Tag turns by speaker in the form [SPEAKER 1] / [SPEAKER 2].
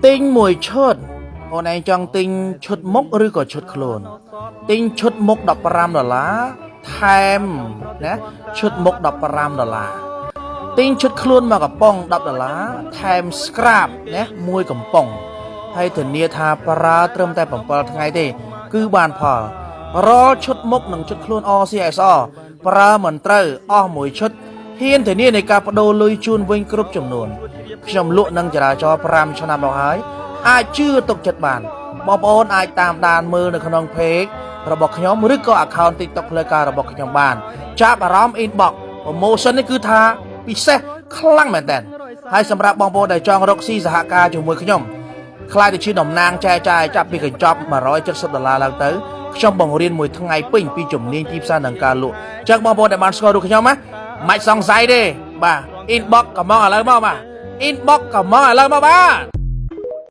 [SPEAKER 1] ទិញមួយឈុតអូនឯងចង់ទិញឈុតមុខឬក៏ឈុតខ្លួនទិញឈុតមុខ15ដុល្លារថែមណាឈុតមុខ15ដុល្លារទិញឈុតខ្លួនមកកំប៉ុង10ដុល្លារថែម scrub ណាមួយកំប៉ុងហើយធានាថាប្រើត្រឹមតែ7ថ្ងៃទេ គឺបានផលរាល់ឈុតមុខនិងឈុតខ្លួន RCSR ប្រើមិនត្រូវអស់មួយឈុតហ៊ានធានានៃការបដូរលុយជូនវិញគ្រប់ចំនួនខ្ញុំលក់នឹងចរាចរណ៍5ឆ្នាំមកហើយអាចជឿទុកចិត្តបានបងប្អូនអាចតាមដានមើលនៅក្នុង page របស់ខ្ញុំឬក៏ account TikTok ផ្លូវការរបស់ខ្ញុំបាន ចាប់អារម្មណ៍ inbox promotion នេះគឺថាពិសេសខ្លាំងមែនតើហើយសម្រាប់បងប្អូនដែលចង់រកស៊ីសហការជាមួយខ្ញុំ ក្លាយទៅជាតំណាងចែកចាយចាប់ពីកញ្ចប់170ដុល្លារឡើងទៅខ្ញុំបង្រៀនមួយថ្ងៃពេញពីជំនាញទីផ្សារនិងការលក់អញ្ចឹងបងប្អូនដែលបានស្គាល់រូបខ្ញុំណាមិនសង្ស័យទេបាទ inbox កំងឥឡូវមកបាទ inbox កំងឥឡូវមកបាទ។